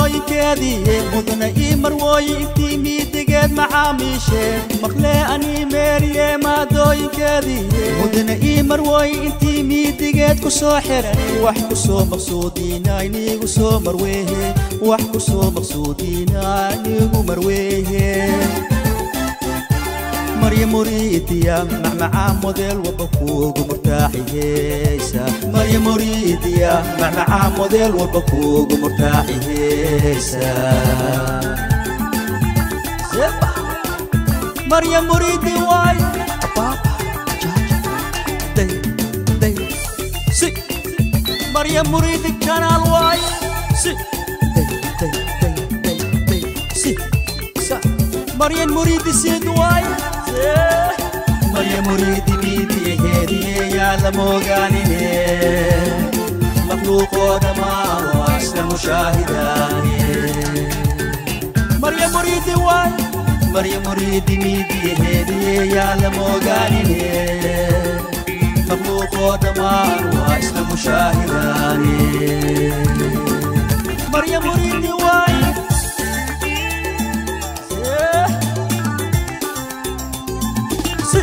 Maadooyinkeedii mudana ii marwooyi intii miidigeed macaamiishe maqlee anii meeriye. Maadooyinkeedii mudana ii marwooyi intii miidigeed ku soo xiran, wax ku soo maqsuudiina inigu soo marweehe, wax ku soo maqsuudiina inigu marweehe. Marya muriidiya macmacaa modeel walba kuugu murtaaxiheysa. Marya muriidiya macmacaa modeel walba kuugu murtaaxiheysa. Marya muriidi waay si Marya muriidi kanaal waay si day day day day day si sa Maryan muriidi sid waay. Marya muriidi miidiyaheediye yaa la moogaanine, makhluuqoo dhammaan waa isla mushaahidaane. Marya muriidi waay, Marya muriidi miidiyaheediye yaa la moogaanine, makhluuqoo dhammaan waa isla mushaahidaane. Marya muriidi waay. Si